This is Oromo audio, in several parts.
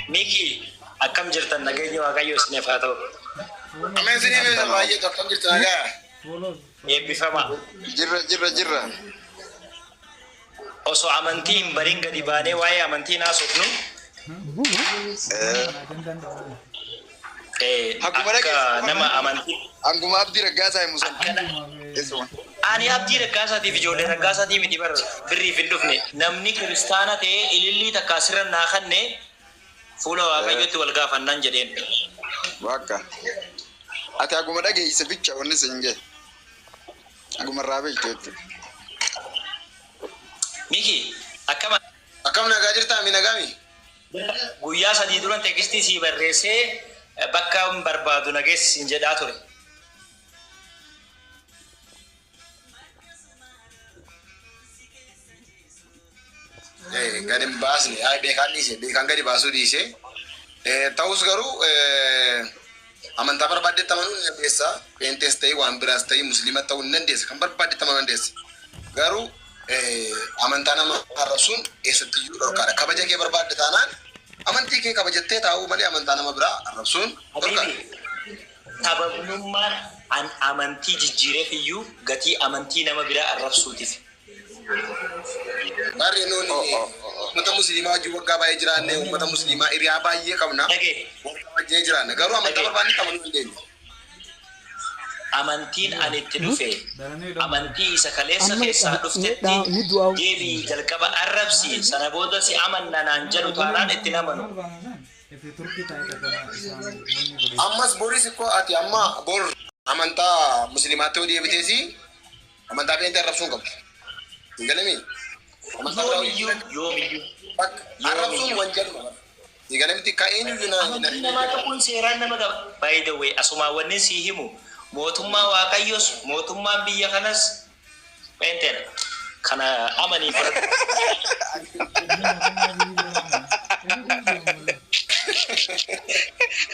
Miki, akkam jirtan? Nageenyi Waaqayyo isiniif haa ta'u. Ameen sinii beesa baay'eetu akkam jirtu nagaa. Eebbifama. Jirra jirra jirra. Osoo amantii hin barin gadi baanee waa'ee amantii haasofnu Haguma akka dhageessu. nama amantii Hanguma Abdii Raggaasaa himu sana. akkana Isuma. ani Abdii Raggaasaatiif ijoollee Raggaasatii miti bar birriif hin dhufne. Namni kiristaana ta'ee ilillii takka asirra naa kanne fuula Waaqayyootti wal gaafannaan jedheen. Bakka. Ati haguma dhageesse bicha wanni siin gahe. Haguma irraa beektu jechuudha. Miki, akkam Akkam nagaa jirtaa mi nagaami? Guyyaa 3 duran text sii barreessee bakka hin barbaadu na geessi siin jedhaa ture. Gadi hin baasne. Ay, beekaan dhiise. Beekaan gadi baasuu dhiise. Ta'us garuu amantaa barbaaddetti amanuu ni dandeessa. Pheenxees ta'ii waan biraas ta'ii musliima ta'uu ni dandeessa. Kan barbaaddetti amanuu dandeessa. Garuu amantaa nama arrabsuun eessattiyyuu dhorkaadha. Kabaja kee barbaadde taanaan amantii kee kabajattee taa'uu malee amantaa nama biraa arrabsuun dhorkaadha. Habiibi, sababnummaan an amantii jijjiireef iyyuu gatii amantii nama biraa arrabsuutiif. Barri nuuni uummata musliimaa wajjin waggaa baay'ee jiraanne, uummata musliimaa hiriyaa baay'ee qabna. Dhagee. Wal kabajnee jiraanna. Garuu amantaa Dhagee. barbaanne amanuu dandeenya. Amantiin ani itti dhufe amantii isa kaleessa Amma keessaa ni dhuftetti ni du'aa. deebi'i jalqaba arrabsi sana booda si amanna naan jedhu taanaan itti hin amanu. Ammas boris ikkoo ati amma bor amantaa musliimaatti yoo deebiteesi amantaa pheenxee arrabsuu hin qabdu. Hin galamii? Amantaa biraa Yoomiyyuu yoomiyyuu bakka arrabsuun yoomiyyuu. wanjaluma bara. Hin galamiti ka eenyuyyuu na Amantii namaa tuquun seeraan nama qaba. By the way, asumaan wannin sii himu mootummaa Waaqayyos mootummaan biyya kanas pheenxeedha. Kana amanii fudhadhu.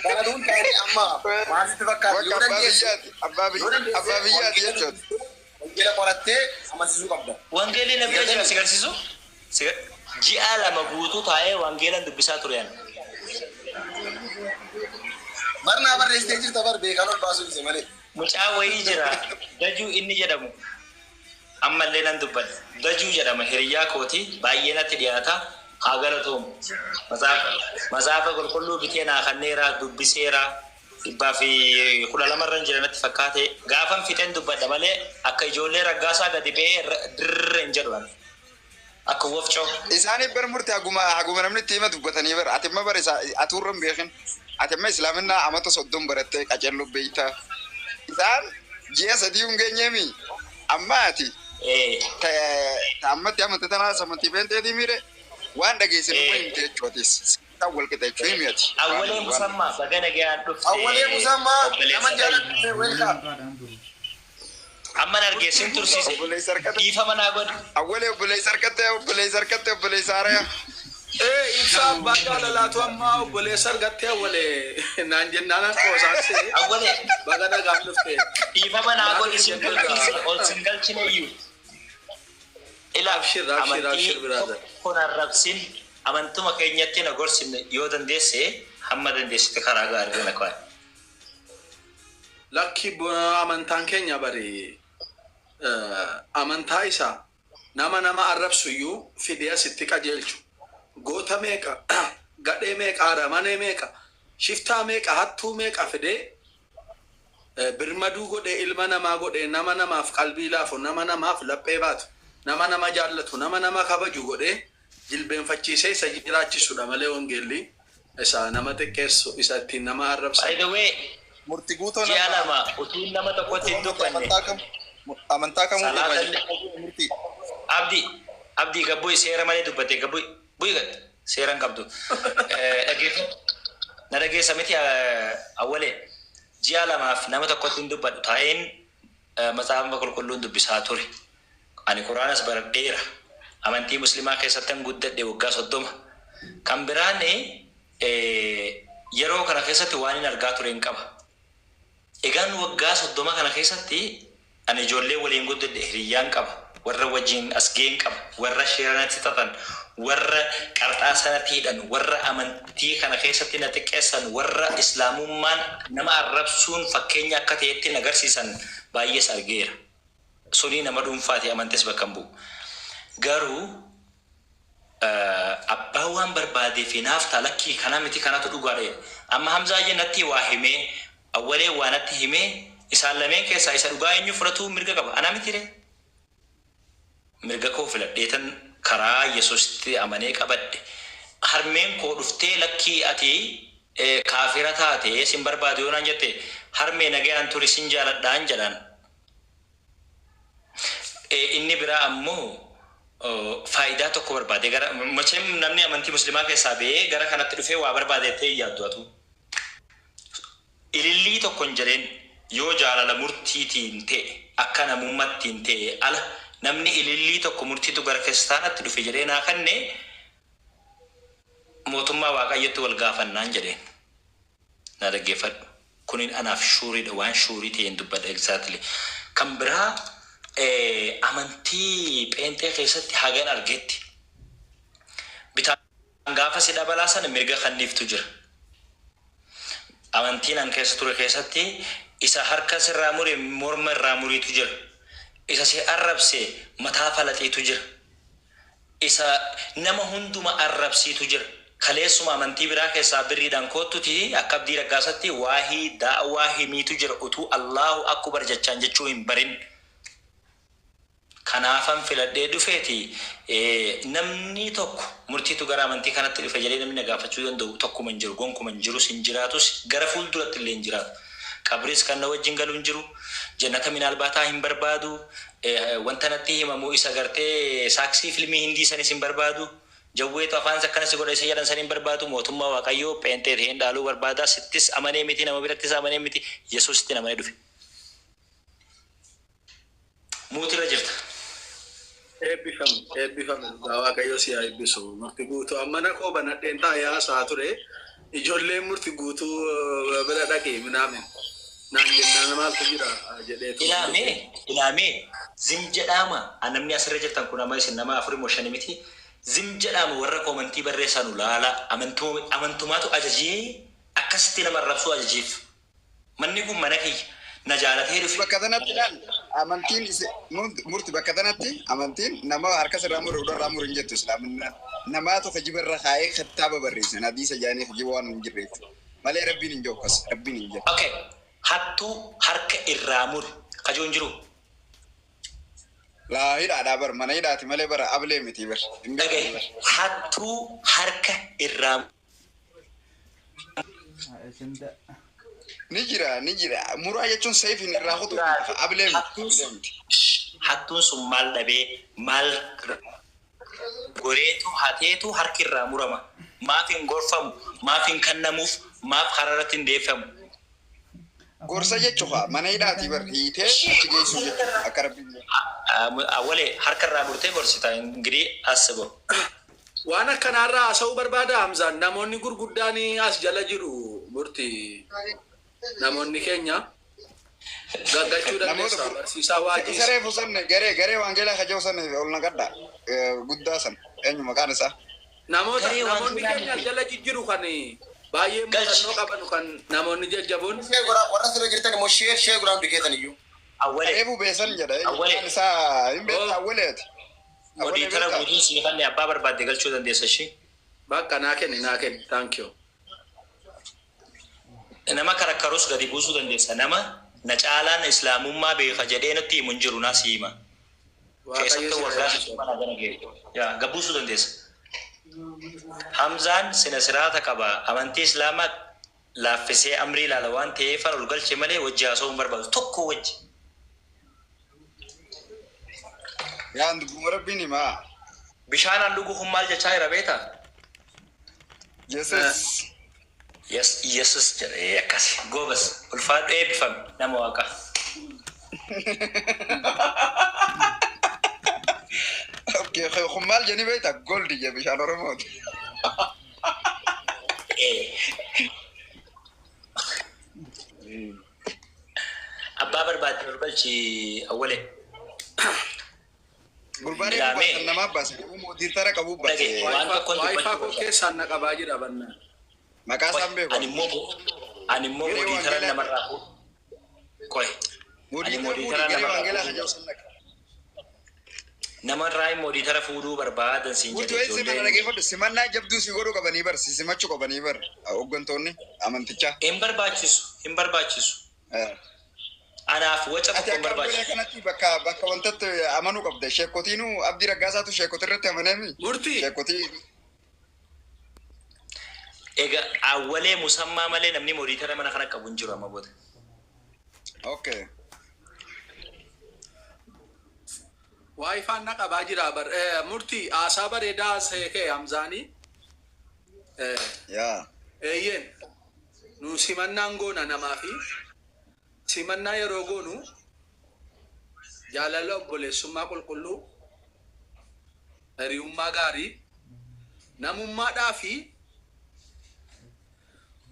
Kana duun taate amma maal sitti fakkaata Bakka yoo abbaa dandeesse biyyaati. Abbaa yoo biyya dandeesse abbaa biyyaati wangeela jechuudha. dubbistee wangeela qorattee amansiisuu qabda. Wangeelli na bira jira si garsiisu? Ji'a 2 guutuu taa'ee wangeelan dubbisaa ture ani. Bar naa barreessitee jirta bar beekaan ol baasuu dhiise malee. Mucaa wayii jira Dajuu inni jedhamu ammallee nan dubbadha. Dajuu jedhama hiriyyaa kooti baay'ee natti dhiyaata haa galatoomu. Matsaafa qulqulluu bitee naa kanneera dubbiseera 112 irran jira natti fakkaate gaafan fixen dubbadha malee akka ijoollee Raggaasaa gadi ba'ee dirr hin jedhu ani. Akka wofcoo. Isaaniif bar murti haguma haguma namni itti hima dubbatanii bar ati amma bar isa atuu irra hin beekin ati amma islaaminaa amata 30 barattee qacellu beeyta isaan ji'a 3 hin geenyeemi amma ati ta ta ammatti amante tanaas amantii peenxeetii miire waan dhageesse numa himte jechuu atis isaan wal qixa jechuu himi ati waan Awwalee waan Musammaa baga nagayaan dhufte Awwalee Musammaa nama obboleessa keenya. jaaladhu welcome. Amman arge sin tursiise. Obboleessa harkate. Dhiifama naa godhi. Awwalee obboleessa harkatte obboleessa harkatte obboleessa haaraya. Ee ibsaa abbaa jaalalaatu amma obboleessa argattee awwalee naan jennaan qoosaan see Awwalee baga nagaan dhufte. dhiifama naa Naaf godhi sin jenneerra. tursiise ol sin galchine iyyuu. Ilaa Abshir abshir amantii abshir brother. tokko hin arrabsin amantuma keenyatti na gorsi yoo dandeesse hamma dandeessite karaa gaariirra na kaa'i. Lakki amantaan keenya bari amantaa isa nama nama arrabsu iyyuu fidee asitti qajeelchu. Goota meeqa, gadhee meeqa, aramanee meeqa, shiftaa meeqa, hattuu meeqa fidee birmaduu godhee ilma namaa godhee nama namaaf qalbii laafu, nama namaaf laphee baatu, nama nama jaallatu, nama nama kabaju godhee jilbeenfachiisee isa jiraachisudha malee wangeelli isa nama xiqqeessu, isa ittiin nama By arrabsan. the way, Murti guutoo ji'a nama 2 utuun nama tokkotti guutuu hin ammatti dubbanne amantaa kam amantaa kamuu deemaa salaata jirta murtii. Abdi Abdi gad bu'i seera malee dubbatte gad bu'i bu'i gad seera hin qabdu dhaggeeffadhu na dhageessa miti awwalee ji'a lamaaf nama tokkotti hin dubbadhu taa'een matsaafa qulqulluun dubbisaa ture Ani Qur'aanas baradheera. Amantii Muslimaa keessattan guddadhe waggaa 30. Kan biraan yeroo kana keessatti waanin argaa turen qaba. Egaan waggaa 30 kana keessatti ani ijoollee waliin guddadhe hiriyyaan qaba. Warra wajjin as ga'een qaba. Warra sheeranatti xaxan, warra qarxaa sanatti hidhan, warra amantii kana keessatti na xiqqeessan, warra islaamummaan nama arrabsuun fakkeenya akka ta'etti na agarsiisan baay'ees argeera. Sunii nama dhuunfaati, amantis bakka hin bu'u. Garuu abbaa waan barbaadee fi naaf ta'a, lakkii kana miti, kanatu dhugaadha jedhe. Amma Hamzaa natti waa himee, awwalee waa natti himee, isaan lameen keessaa isa dhugaa eenyu fudhatuu mirga qaba? Anaa miti ree? Mirga koo filadheetan karaa Yesuusitti amanee qabadhe. Harmeen koo dhuftee lakkii ati kaafira taate sin barbaadu yoo naan jette, harmee nagayaan turi, sin jaaladhaan jedhaan. Inni biraa ammoo faayidaa tokko barbaade gara macheen namni amantii musliimaa keessaa ba'ee gara kanatti dhufee waa barbaade ta'e yaaddu atu. Ilillii tokko hin jedheen. Yoo jaalala murtiitiin ta'e, akka namummaattiin ta'e ala, namni ilillii tokko murtiitu gara kiristaanatti dhufe jedhee naa kenne, mootummaa waaqayyotti wal gaafannaan jedheen. Na dhaggeeffadhu. Kunin anaaf sure dha, waan sure ta'een dubbadha exactly. Kan biraa amantii pheenxee keessatti hagan argetti bitaan gaafa si dhabalaa sana mirga kanniiftu jira. Amantiin an keessa ture keessatti isa harka sirraa mure morma irraa muriitu jira. Isa si arrabse mataa falaxiitu jira. Isa nama hunduma arrabsiitu jira. Kaleessuma amantii biraa keessaa birriidhaan koottuti akka Abdii Raggaasatti waahii daa'waa himiitu jira utuu Allahu akbar jechaan jechuu hin barin. Kanaafan filadhee dhufeeti. Namni tokko murtiitu gara amantii kanatti dhufe jedhee namni na gaafachuu danda'u tokkuma hin jiru, gonkuma hin jirus, hin jiraatus, gara fuulduratti illee hin jiraatu. Qabris kan na wajjin galu hin jiru, jannata minaalbaataa hin barbaadu, wanta natti himamu isa gartee saaksii filmii hindii sanis hin barbaadu. Jawweetu afaan akkana si godha isa jedhan san hin barbaadu. Mootummaa Waaqayyoo pheenxee ta'een dhaaluu barbaada. Sittis amanee miti, nama birattis amanee miti, Yesuusitti amanee dhufe. Muutirra jirta. Eebbifame, eebbifame, dhugaa Waaqayyo si haa eebbisu. Murti guutuu amma na koo banadheen taa'ee haasaa ture. Ijoolleen murti guutuu bira dhaqee minaamin naan jennaan maaltu jira jedheetu. Ilaamee, ilaamee, zim jedhaama. Namni asirra jirtan kun amma isin nama afurii moo shani miti. Zim jedhaama, warra comment barreessanu laala. Amantumaatu ajajee akkasitti nama arrabsuu ajajeef. Manni kun mana kiyya. Na jaalatee dhufe. Bakka kanatti ilaal, amantiin murti bakka kanatti amantiin nama harka sirraa muru irraa muru hin jettu. Islaaminaan namaatu kijiba irra kaayee kitaaba barreessan, hadiisa jaanii kijiba waan hin jirre jechuudha. Malee rabbiin hin jiru, akkas rabbiin hin jiru. Okay. Hattuu harka irraa muri. Kajoon jiru. Laa, hidhaadhaa bar, mana hidhaati malee bara ablee miti bar. Hin beekamu Dhagaye. bar. Hattuu harka irraa Ni jira, ni jira. Muraa jechuun seefiin irraa kutu, ablee miti, ablee miti. Hattuun sun maal dhabee, maal goreetu hateetu harki irraa murama? Maaf hin gorfamu? Maaf hin kennamuuf? Maaf kararratti hin deeffamu? Gorsa jechuudha, mana hidhaati bar, hiitee achi geessu jechuudha akka rabbiin jedhu. Awwalee harka irraa murtee gorsita ingirii asbo. Waan akkanaarraa haasa'uu barbaada Hamzaan. Namoonni gurguddaan as jala jiru, murti. Namoonni keenya gaggachuu Namoota dandeessa. Barsiisaa waajii. Isa reefu san garee wangeelaa kaja'u san ol naqadha. Guddaa san eenyu maqaan isaa? Namoota Garee namoonni wangeelaa keenya as jala jijjiru kan baay'ee Galchi. muuxannoo qaban, kan namoonni jajjaboon. Share godhaa, warra sirra jirtan immoo share share godhaa hundi keessan iyyuu. Awwalee Reefu beesan jedha, eenyu Awwalee. maqaan isaa hin beektaa? Awwaleeti. Awwalee Moderator beektaa? guutuun sii kanne, abbaa barbaadde galchuu dandeessa ishee. Bakka naa kenni, naa kenni. Thank you. Nama karakkarus gadi buusuu dandeessa. Nama na caalaan islaamummaa beeka jedhee natti himu hin jiru, naa si hima. Waaqayyo Keessattuu si waggaa haa shantama gara ga'e. Yaa gabbuusuu dandeessa. Hamzaan sina siraata qaba. Amantii islaamaa laaffisee amrii ilaala waan ta'eef ol galche malee wajji haasa'uu hin barbaadu. Tokko wajji. Yaan dubbuma rabbiin himaa. Bishaan an dhugu kun maal jechaa jira beektaa? Yesus. Yes, Yesus jedhee akkasi. Goobas ulfaadhu, eebbifame nama waaqa. Okay, kun maal jedhanii beektaa? Goldi jedhe, bishaan Oromooti. Abbaa barbaadde ol galchi, awwalee. Gurbaa reefu Ilaamee. baasan namaa baase. Mootii qabu baase. Dhagaye. Waan tokkoon Waayifaa dubbachuu koo barbaada. keessaan na qabaa jira bannaa. Maqaa isaan beeku. Ani immoo Garee modiitara wangeelaa. namarraa qoy. Ani Mootii modiitara fuudhi garee namarraa wangeelaa kan fuudhuu jedhu san dhaqa. namarraa modiitara fuudhuu barbaadan siin Murtii jedhe wayii si mana ijoolleen. dhageeffadhu simannaa jabduu si godhuu qabanii bar si simachuu qabanii bar hooggantoonni amantichaa. Hin barbaachisu, hin barbaachisu. Anaaf waca Ati tokko hin akka abdolee barbaachisu. kanatti bakka wantatti amanuu qabda. Sheekotiinuu Abdii Raggaasaatu sheekota irratti amaneemi. Murtii. Sheekotii Egaa awwalee musammaa malee namni modiitara mana kana qabu hin jiru amma booda. Okay. Waayifaan na qabaa jira bar. Murtii haasaa bareedaa seekee Hamzaanii. Yaa. Eeyyeen nu simannaan goona namaa fi simannaa yeroo goonu jaalala obboleessummaa qulqulluu, hiriyummaa gaarii, namummaadhaa fi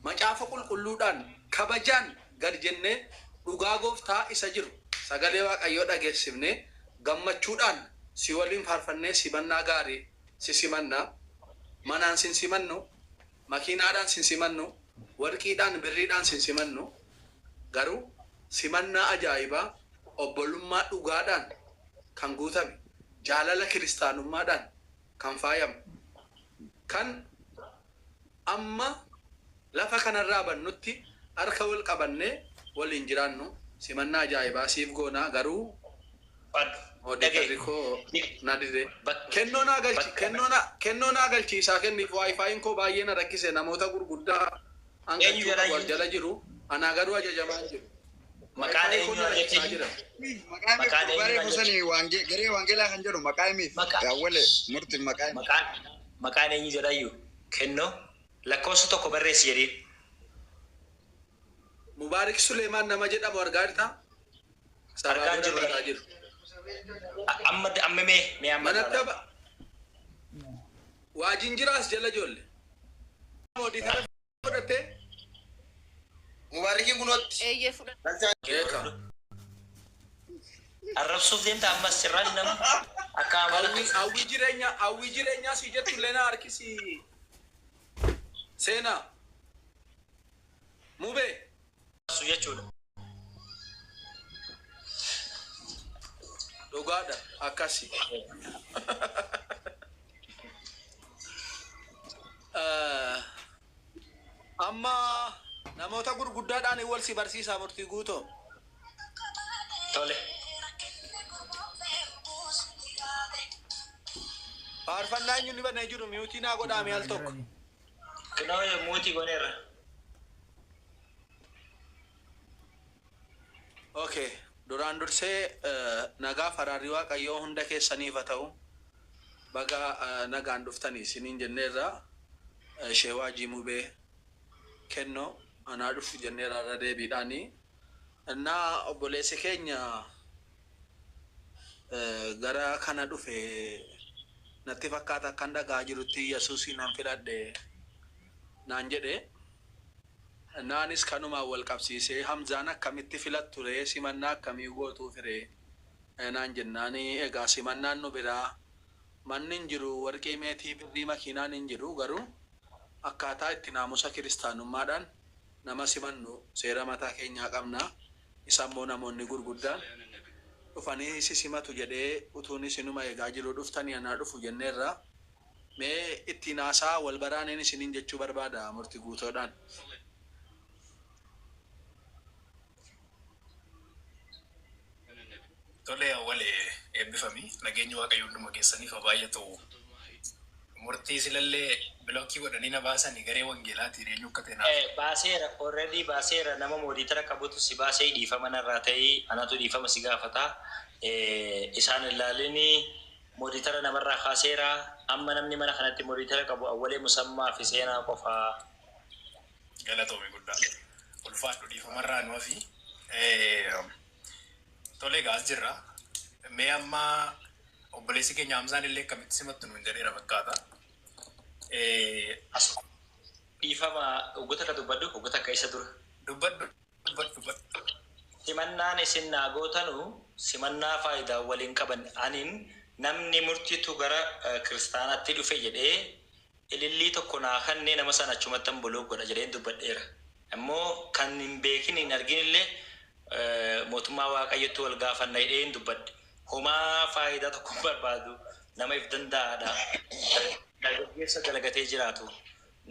macaafa qulqulluudhaan kabajaan gad jennee dhugaa gooftaa isa jiru sagalee Waaqayyoo dhageessifnee gammachuudhaan si waliin faarfannee simannaa gaarii si simannaa. Manaan sin simannu, makiinaadhaan sin simannu, warqiidhaan birriidhaan sin simannu, garuu simannaa ajaa'ibaa obbolummaa dhugaadhaan kan guutame, jaalala kiristaanummaadhaan kan faayame, kan amma lafa kanarraa bannutti harka wal qabannee waliin jiraannu simannaa ajaa'ibaa siif goonaa. Garuu odeeffarri koo na dide. Kennoo naa galchi, kennoo naa galchiisaa kenniif. Waayifaayin koo baay'ee na rakkise. Namoota gurguddaa hanga Eenyu jedhaa wal jala jiru, anaa garuu ajajamaa hin jiru. Maqaan Waayifaayin koo eenyu na rakkisaa jechi? jira. Maqaa Maqaan himiif eenyu gurbaa reefu sanii garee wangeelaa kan jedhu maqaa himiif. Yaawwale murti maqaa himiif. Maqaan eenyu jedhayyuu kennoo lakkoofsa tokko barreessi jedhiin. Mubaarik Suleemaan nama jedhamu argaa jirtaa? Argaa Sabaa jiru. argaa jiru. Amma mee amma Manatti aba. Waajiin jiraas jala ijoollee. Mootii kana fudhattee. Mubaarikiin kunootti. Eeyyee, fudhadhe. Beeka. Arrabsuuf deemta ammas sirraan nama akka amala. Hawwii jireenyaa si jettu illee na harkisi. Seenaa. Mubee. Jechuudha. Dhugaadha akkasi. Amma namoota gurguddaadhaan wal si barsiisaa, murtii guutoo. Tole. Faarfannaa eenyu ni banee jiru? Mute naa godhaame al tokko. Kunoo mute goneerra. Okay. Duraan dursee nagaa faraarri Waaqayyoo hunda keessaniif haa ta'u. Baga nagaan dhuftanii isiniin jenneerra. Sheewaa Jimubee kennoo anaa dhufu jenneerra irra deebiidhaanii. Innaa obboleessi keenya gara kana dhufe natti fakkaata, akkan dhagaa jirutti Yesuusiin nan filadhe naan jedhe. Naanis kanumaan wal qabsiisee, Hamzaan akkamitti filattu ree, simannaa akkamii gootuu firee naan jennaani, egaa simannaan nu biraa manni hin jiru, warqii, meetii, birrii, makiinaan hin jiru, garuu akkaataa itti naamusa kiristaanummaadhaan nama simannu seera mataa keenyaa qabna, isa immoo namoonni gurguddaan dhufanii si simatu jedhee utuun isinuma eegaa jiru dhuftanii anaa dhufu jenneerra. Mee ittiin haasaa wal baraaneen isiniin jechuu barbaada murtii guutoodhaan. Tole, awwalee eebbifami. Nageenyi Waaqayyo hunduma keessaniif haa baay'atu. Murtii silallee block godhanii na baasanii garee wangeelaatiin eenyu akka ta'e naaf. Baaseera, already baaseera. Nama moderator qabutu si baasee. Dhiifama narraa ta'ii, anatu dhiifama si gaafata. Isaan ilaalini moderator namarraa kaaseera. Amma namni mana kanatti moderator qabu awwalee musammaa fi seenaa qofaa. Galatoomi guddaa. Ulfaadhu, dhiifamarraa nu hafi. Tole, egaa as jirra. Mee amma obboleessi keenya Hamzaan illee akkamitti simattu nuun jedheera fakkaata. As dhiifama, oggota akka dubbadhu, oggota akka isa dura. Dubbadhu, dubbadhu, dubbadhu. Simannaan isin naa gootanu simannaa faayidaa waliin qaban aniin Namni murtiitu gara kiristaanaatti dhufe jedhee ilillii tokko naa kennee nama sana achumattan block godha jedheen dubbadheera. Ammoo kan hin beekin hin argin illee mootummaa waaqayyotti wal gaafanna jedheen dubbadhe. Homaa faayidaa tokko hin barbaadu. Nama if danda'aadha. Dargaggeessa dalagatee jiraatu.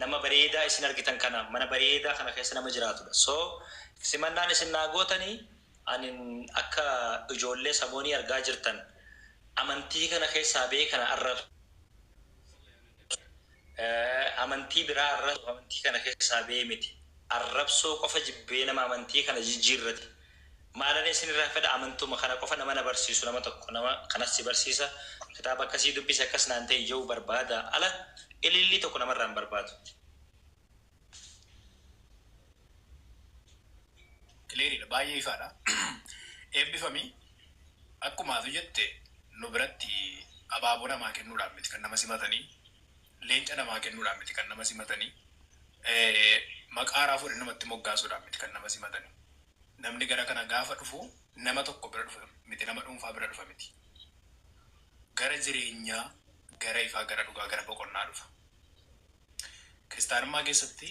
Nama bareedaa isin argitan kana mana bareedaa kana keessa nama jiraatudha. So simannaan isin naa gootanii ani akka ijoollee samoonii argaa jirtan amantii kana keessaa bee kana arrabsu. Amantii biraa arrabsu amantii kana keessaa bee miti. Arrabsoo qofa jibbee nama amantii kana jijjiirrate. Maalan isin irraa fedha? Amantuma kana qofa nama na barsiisu, nama tokko nama kanas si barsiisa, kitaaba akkasii dubbise akkas naan ta'e ija'uu barbaada. Ala ilillii tokko namarraa hin barbaadu. Clear iidha, baay'ee ifaadha. Eebbifamii, akkuma atu jette nu biratti abaaboo namaa kennuudhaan miti kan nama simatanii, leenca namaa kennuudhaan miti kan nama simatanii, maqaa haaraa fuudhanii namatti moggaasuudhaan miti kan nama simatanii. Namni gara kana gaafa dhufu nama tokko bira dhufa miti, nama dhuunfaa bira dhufa miti. Gara jireenyaa, gara ifaa, gara dhugaa, gara boqonnaa dhufa. Kiristaanummaa keessatti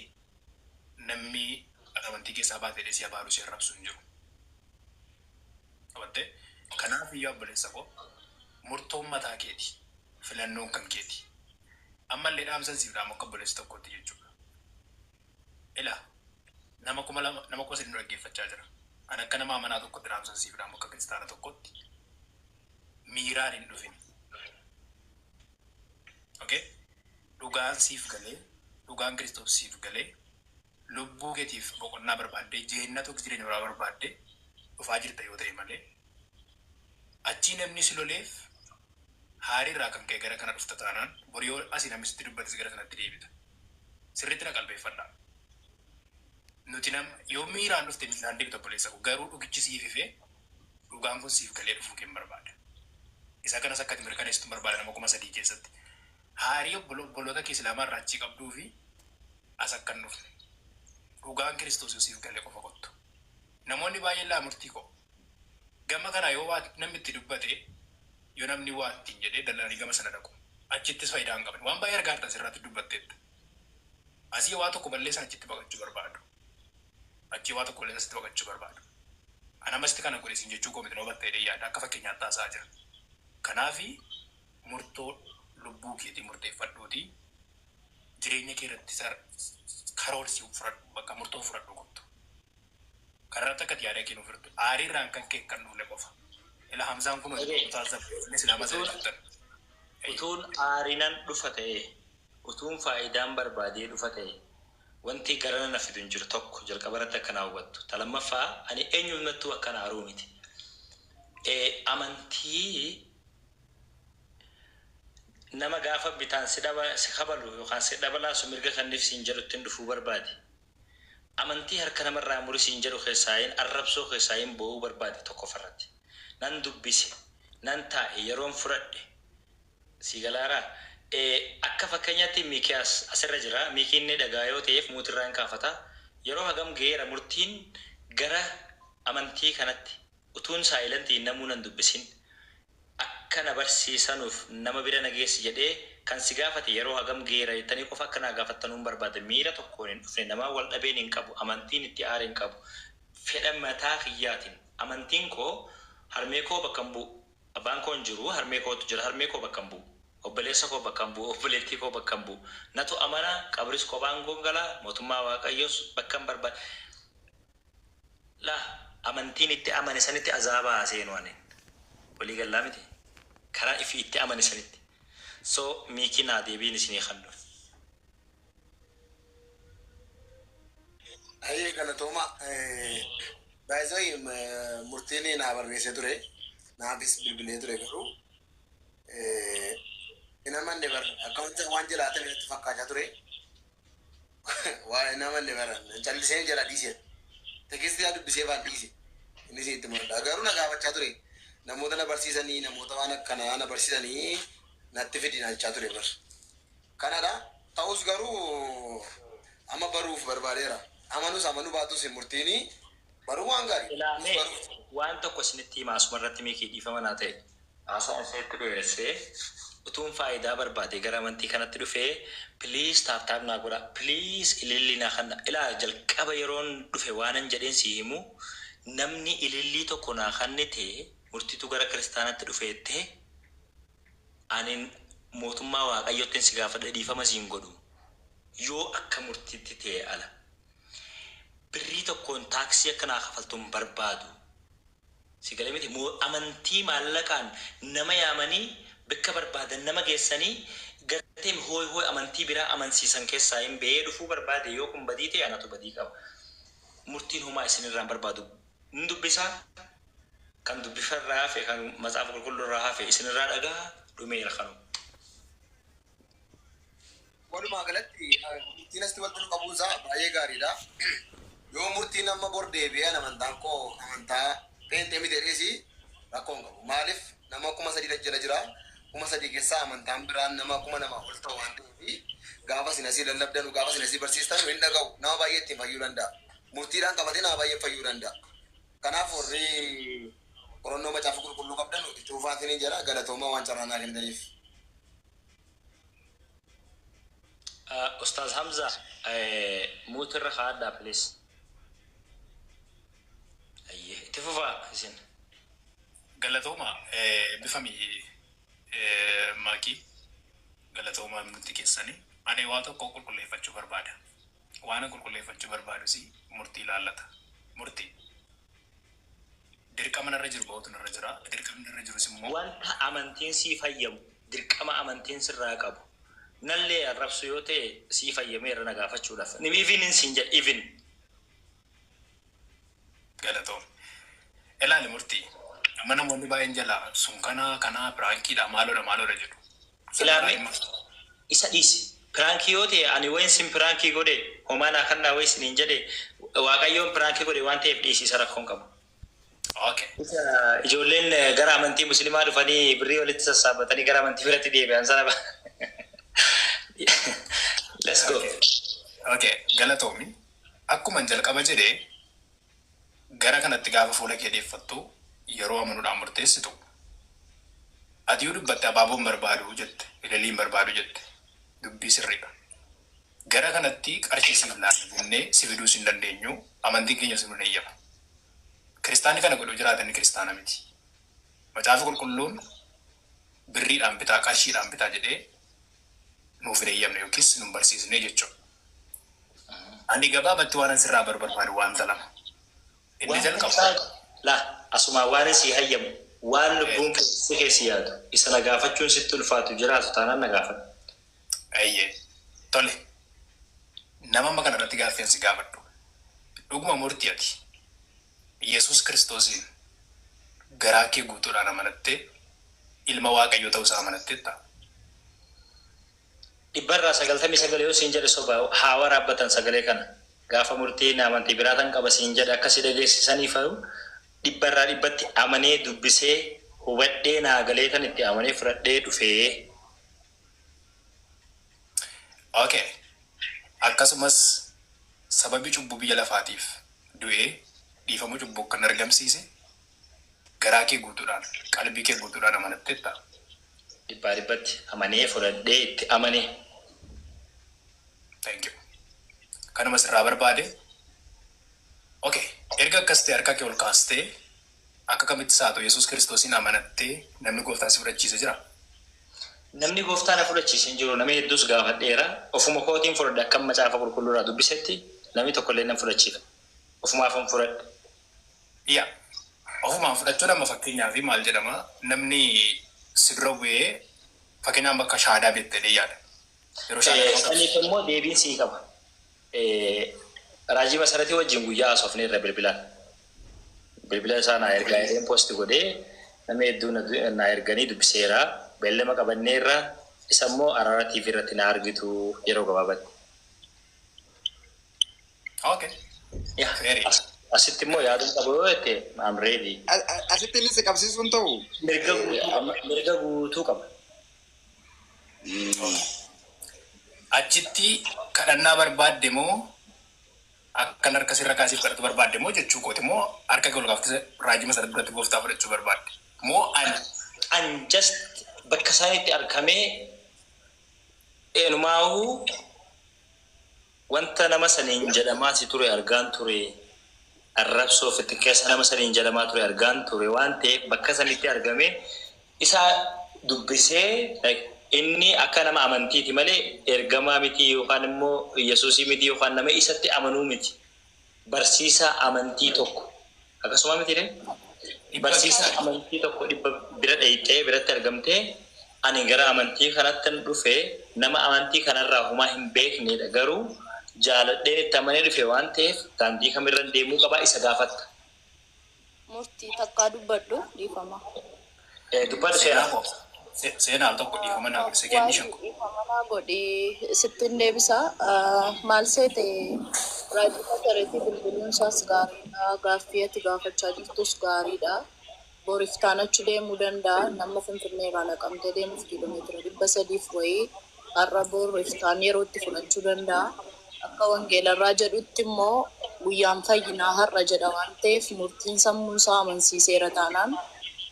namni amantii keessaa baatee si abaaru, si arrabsu hin jiru. Qabattee? Kanaaf iyyuu obboleessa koo, murtoon mataa keeti. Filannoon kan keeti. Ammallee dhaamsan siif dhaamu akka obboleessa tokkotti jechuudha. Ilaa, nama 2000, nama 3000 nu dhaggeeffachaa jira. Ani akka nama amanaa tokkotti dhaamsan siif dhaamu, akka kiristaana tokkotti, miiraan hin dhufin. Okay? Dhugaan siif galee, dhugaan Kiristoos siif galee, lubbuu keetiif boqonnaa barbaaddee, jireenya tokko, jireenya biraa barbaaddee dhufaa jirta yoo ta'e malee, achii namni si loleef haarii irraa kan ka'e gara kana dhufta taanaan, borii yoo asii namni sitti dubbates gara sanatti deebita. Sirriitti na qalbeeffadhaa. Nuti nama yoo miiraan dhufte miiraan deebita, obboleessa koo, garuu dhugichi siif ifee, dhugaan kun siif galee dhufuu kee barbaada. Isa kanas akka ati mirkaneessitu barbaada nama 3000 keessatti. Haarii obboloota kee islaamaa irraa achii qabduu fi as akka hin dhufne. Dhugaan Kiristoos yoo siif galee qofa kottu. Namoonni baay'een, laa murtii koo, gama kana yoo waa namni itti dubbate, yoo namni waa ittiin jedhee dallalanii gama sana dhaqu. Achittis faayidaa hin qaban. Waan baay'ee argaa jirtan sirraatti dubbatteetta. Asii waa tokko balleessan achitti baqachuu barbaadu. Achii waa tokko balleessan asitti baqachuu barbaadu. Ana amasitti kana godhe isin jechuu koo miti, nama battee yaada akka fakkeenyaatti haasa'aa jira. Kanaafi murtoo lubbuu keetii murteeffadhuutii jireenya kee irratti karoorsii fudhadhu, bakka murtoo fudhadhu kottu. Karratti akka yaada kee nuuf hirtu. Aariirraan kan kee kan dhufne qofa. Ila Hamzaan kun hojii taasisan islaama sana jettan. Utuun aarinan dhufa ta'e, utuun faayidaan barbaadee dhufa ta'e, wanti garana na fidu hin jiru. Tokko jalqaba irratti akkana hawwattu. Ta lammaffaa, ani eenyumattuu akkana aaruu miti. Amantii nama gaafa bitaan si dhaba si kabalu yookaan si dhabalaasu mirga kanniif siin jedhu ittiin dhufuu barbaade. Amantii harka namarraa muri siin jedhu keessaayin arrabsoo keessaayin bo'uu barbaade tokkoffarratti. Nan dubbise, nan taa'e, yeroon fudhadhe. Si galaaraa? Akka fakkeenyaatti Miikiyaas asirra jira. Miikiin inni dhagaa yoo ta'eef muutirraa hin kaafata. Yeroo hagam ga'eera murtiin gara amantii kanatti utuun silent ii namuu nan dubbisin, akka na barsiisanuuf nama bira na geessi jedhee kan si gaafate yeroo hagam ga'eera jettanii qofa akka naa gaafattanuun barbaade. Miira tokkoon hin dhufne, namaa wal dhabeen hin qabu, amantiin itti aare hin qabu. Fedha mataa kiyyaatiin amantiin koo harmee koo bakka hin bu'u. Abbaan koo hin jiru, harmee kootu jira, harmee koo bakka hin bu'u. Obboleessa koo bakka hin bu'u, obboleettii koo bakka hin bu'u. Natu amana, qabris kophaan gongalaa, mootummaa waaqayyoos bakka hin barbaade. Laa, amantiin itti amane sanitti azaabaa seenu ani. Walii gallaa miti. Karaa ifii itti amane sanitti. So miikii naa deebiin isinii kallu. Ayyee, galatooma. Baay'ee murtiin naa barreessee ture. Naafis bilbilee ture, garuu hin amanne bara, akkamitti waan jalaatame natti fakkaachaa ture. Waan hin amanne bara, callisee jala dhiise. Text ii yaa dubbisee waan dhiise. Innis itti mul'ata. Garuu na gaafachaa ture. Namoota na barsiisanii, namoota waan akkanaa na barsiisanii natti fidi jechaa ture bar. Kanadha. Ta'us garuu amma baruuf barbaadeera. Amanus amanuu baatus murtiini baruu waan gaarii. Ilaamee Baruuf. waan tokko isinitti hima asuma irratti, miikii, dhiifama naa ta'e. Haasaa isheetti dheeressee utuun faayidaa barbaade gara amantii kanatti dhufee, please tap tap naa godha, please ilillii naa kanna. Ilaa, jalqaba yeroon dhufe waanan jedheen si himu, namni ilillii tokko naa kannite murtiitu gara kiristaanatti dhufeette, ani mootummaa Waaqayyoottiin si gaafadha, dhiifama siin godhu yoo akka murtiitti ta'e ala. Birrii tokkoon taaksii akka naa kafaltuun barbaadu. Si galee miti? Moo amantii maallaqaan nama yaamanii bakka barbaadan nama geessanii gartee hooy hooy amantii biraa amansiisan keessaa hin ba'ee dhufuu barbaade. Yoo kun badii ta'e, anatu badii qaba. Murtiin homaa isinirraa hin barbaadu. Hin dubbisaa, kan dubbifarraa hafe, kan Macaafa Qulqulluurraa hafe isinirraa dhagaa dhumeera kanu. Walumaa galatti murtiin asitti walitti nu qabuunsaa baay'ee gaariidha. Yoo murtiin amma bor deebi'ee amantaan koo amantaa pheenxee miti jedheesi, rakkoo hin qabu. Maaliif, nama 3,000 jala jira. 3,000 keessaa amantaan biraan nama 2,000 ol ta'u waan ta'eef, gaafa isin asii lallabdanu, gaafa isin asii barsiistan hin dhaga'u. Nama baay'ee ittiin fayyuu danda'a. Murtiidhaan qabatee nama baay'ee fayyuu danda'a. Kanaaf warri qorannoo Macaafa Qulqulluu qabdan itti fufaatiin jira, galatoomaa waan carraa naa kennitaniif. Ustaaz Hamza, mute irra kaa'adhaa, please. Ayyee, itti fufaa isin. Galatooma bifami maakii, galatooma nuti keessanii. Ani waa tokko qulqulleeffachuu barbaada. Waan qulqulleeffachuu barbaadus murtii ilaallata. Murtii. Dirqama narra jiru bahutu narra jira. Dirqamni narra jirus immoo Wanta amantiin sii fayyamu, dirqama amantiin sirraa qabu. Nallee arrabsu yoo ta'e sii fayyameera na gaafachuudhaaf. Ni even hin siin jedhe even. Galatooma. Ilaali murtii. Amma namoonni baay'een jalaa sun kanaa kanaa prankiidha, maaloodha maaloodha jedhu. Ilaame, isa dhiisi. Prankii yoo ta'e, ani wayin sin prankii godhe homaa naa kannaa wayi siniin jedhe, Waaqayyoon prankii godhe waan ta'eef dhiisi, isa rakkoon qabu. Isa ijoolleen gara amantii musliimaa dhufanii birrii walitti sassaabatanii gara amantii biratti deebi'an sana. Let's go. Okay. Galatoomi. Akkuma jalqaba jedhee, gara kanatti gaafa fuula kee deeffattu, yeroo amanuudhaan murteessitu, ati yoo dubbatte abaaboon barbaadu jette, ilaliin barbaadu jette, dubbii sirriidha. Gara kanatti qarshii siif laanna jennee si fiduus hin dandeenyu, amantiin keenya si nun eeyyama. Kiristaanni kana godhuu jiraatan kiristaana miti. Macaafa Qulqulluun birriidhaan bitaa, qarshiidhaan bitaa jedhee nuuf hin eeyyamne yookiis nun barsiisne jechuudha. Ani gabaabatti waan an sirraa barbaadu wanta lama. Inni Waan jalqaba. La asumaa waan sii hayyamu, waan lubbuun keessi keessi yaadu isa na gaafachuun sitti ulfaatu jiraatu taanaan na gaafadhu. Ayyee. Tole. Nama amma kana irratti gaaffii si gaafadhu. Dhuguma murtii ati Yesuus Kiristoosiin garaa kee guutuudhaan amanattee ilma Waaqayyoo ta'uu isaa amanatteetta? 99% yoo siin jedhe soba. Haa waraabbatan sagalee kana. Gaafa murtiin amantii biraa tan qaba siin jedhe akkasii dhageessisanii fayu, 100% amanee, dubbisee hubadhee, naa galee tan itti amanee fudhadhee dhufee. Okay. Akkasumas sababii cubbuu biyya lafaatiif du'ee dhiifamuu cubbuu kan argamsiise garaa kee guutuudhaan, qalbii kee guutuudhaan amanatteetta? 100% amanee, fudhadhee, itti amanee. Thank you. Kanuma sirraa barbaade. Okay. Erga akkas ta'e, harka kee ol kaastee, akka kamitti saatu Yesuus Kiristoosiin amanattee namni gooftaa si fudhachiise jira? Namni gooftaa na fudhachiise hin jiru. Namni hedduus gaafadheera. Ofuma kootiin fudhadhe. Akkam Macaafa Qulqulluurraa dubbisetti namni tokkollee nan fudhachiifne. Ofumaafan fudhadhe. Yaa. Ofumaan fudhachuun amma fakkeenyaaf maal jedhama, namni si dura bu'ee, fakkeenyaaf bakka shaadaa beektee yaada. Yeroo shaadaa qabu. Saniif immoo deebiin sii qaba. Raajii Masaratii wajjin guyyaa haasofne irra bilbilaan. Bilbila isaa naa ergaa jedheen post godhee, namni hedduu naa erganii dubbiseera. Beellama qabanneerra, isa immoo Araara TV irratti na argitu yeroo gabaabatti. Okay. Yaa, Very. asitti immoo yaaduun qabu yoo jette, I'm ready. Asitti inni si qabsiisuun ta'u. Mirga guutuu qaba. Mirga guutuu qaba. Achitti kadhannaa barbaadde moo, akkan harka sirra kaasiif kadhatu barbaadde moo jechuu kooti, moo harka kee ol kaaftee raajii Masarat biratti gooftaa fudhachuu barbaadde moo ani An just bakka isaanitti argamee eenyumaa'uu wanta nama saniin jedhamaa si ture argaan ture, arrabsoo fi xiqqeessa nama saniin jedhamaa ture argaan ture waan ta'eef, bakka sanitti argamee isa dubbisee, like, inni akka nama amantiiti malee ergamaa miti yookaan immoo Yesuusii miti yookaan nama isatti amanuu miti. Barsiisaa amantii tokko. Akkasuma miti ree? Barsiisaa amantii tokko dhibba bira dhayixee biratti argamtee, ani gara amantii kanatti dhufe, nama amantii kanarraa homaa hin beeknedha, garuu jaaladheen itti amanee dhufe waan ta'eef daandii kamirra deemuu qabaa isa gaafatta. Murtii takkaa dubbadhu, dhiifama. Dubbadhu. Seenaa Seenaa. koo seenaa al tokko dhiifama naa godhi sekendii 5. Dhiifama naa godhi, sittin deebisa. Maal seete, raajii masareetii bilbiluun isaas gaariidha. Gaaffii ati gaafachaa jirtus gaariidha. Boriftaan achi deemuu danda'a. Nama Finfinnee irraa Naqamtee deemuuf kiiloomeetira 300 wayii, har'a bor iftaan yeroo itti fudhachuu danda'a. Akka wangeelarraa jedhutti immoo guyyaan fayyinaa har'a jedha waan ta'eef, murtiin sammuun isaa amansiiseera taanaan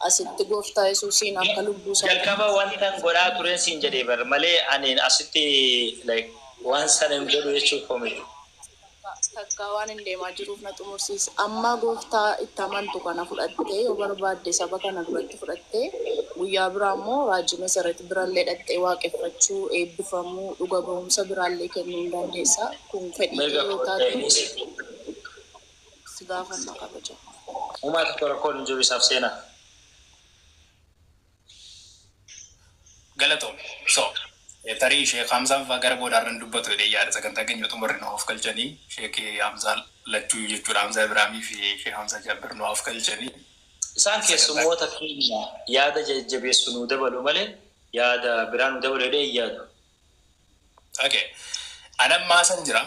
asitti gooftaa Yesuusiin akka lubbuu isaa Jalqaba wanta godhaa tureen siin jedhee bar malee ani asitti like waan sana hin godhu jechuu koo miti. Takkaa waan hin deemaa jiruuf na xumursiisa. Amma gooftaa itti amantu kana fudhattee, yoo barbaadde saba kana duratti fudhattee, guyyaa biraa immoo raajii Masarat birallee dhattee waaqeffachuu, eebbifamuu, dhuga ba'umsa biraallee kennuu hin dandeessa. Kun fedhii Mirga kee yoo taate si gaafanna kabaja. Uumaa tokko rakkoon hin jiru isaaf, seenaa. Galatoom. So, tarii Sheek Hamzaan fa'aa gara boodaarran dubbatu jedhee yaada, sagantaa keenya xumurre nu of galchanii, Sheek Hamzaa lachuu jechuudha, Hamzaa Ibraahimii fi Sheek Hamzaa Jaabbir nu of galchanii. Isaan keessummoota keenya yaada jajjabeessu nuu dabalu malee yaada biraa nuu dabalu jedhee hin yaadu. Okay. Anammaa san jira.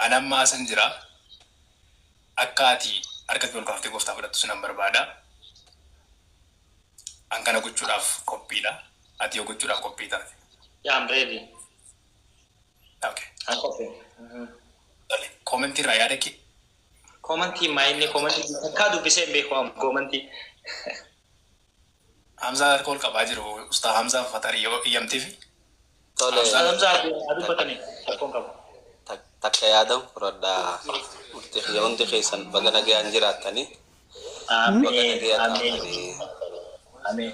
Anammaa san jira. Akka ati harka kee ol kaaftee gooftaa fudhattu sinan barbaada. An kana gochuudhaaf qophiidha. Ati yoo gochuudhaaf qophii taate. Yeah, I'm ready. Okay. An qophii. Tole. Koomentii irraa yaada kee. Koomantii maayinni koomantii takkaa dubbisee hin beeku am koomantii. Hamzaa harka ol qabaa jiru. Ustaa Hamzaa Fatarii yoo iyyamteefi. Tole. Hamzaa haa dubbatanii, rakkoon qabu. Takka yaadan fudhadhaa. Murtii kiyya, hundi keessan baga nagayaan jiraattanii. Baga Ameen. nagaya Ameen. taatanii. Ameen.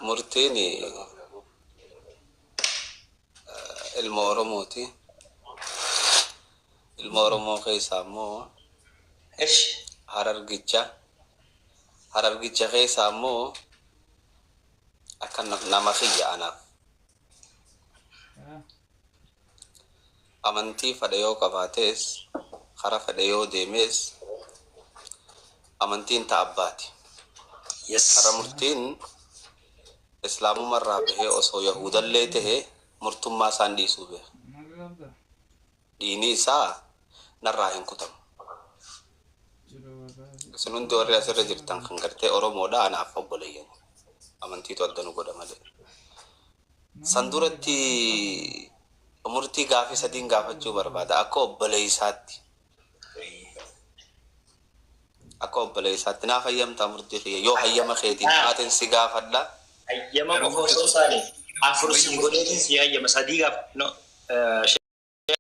Murtiin ilma Oromooti. Ilma Oromoo keessaa immoo Ish. Harargicha. Harargicha keessaa immoo akka nama kiyya anaaf. Amantii fedhe yoo qabaates, kara fedhe yoo deemes, amantiin ta abbaati. Yes. Har'a murtiin islaamumarraa bahee osoo Yahudallee tahe murtummaa isaan dhiisuu beeka. Diinii isaa narraa hin kutamu. Isin hundi warri asirra jirtan kan gartee Oromoodha, anaaf obboleeyyan. Amantiitu adda nu godha malee. San duratti murtii gaafii sadiin gaafachuu barbaada akka obboleeysaatti. Akka obboleeysaatti naaf hayyamtaa, murtii kiyya, yoo hayyama keetiin taateen si gaafadha. Hayyama qofa osoo hin taane afur si godheetiin si hayyama, sadii gaaf no.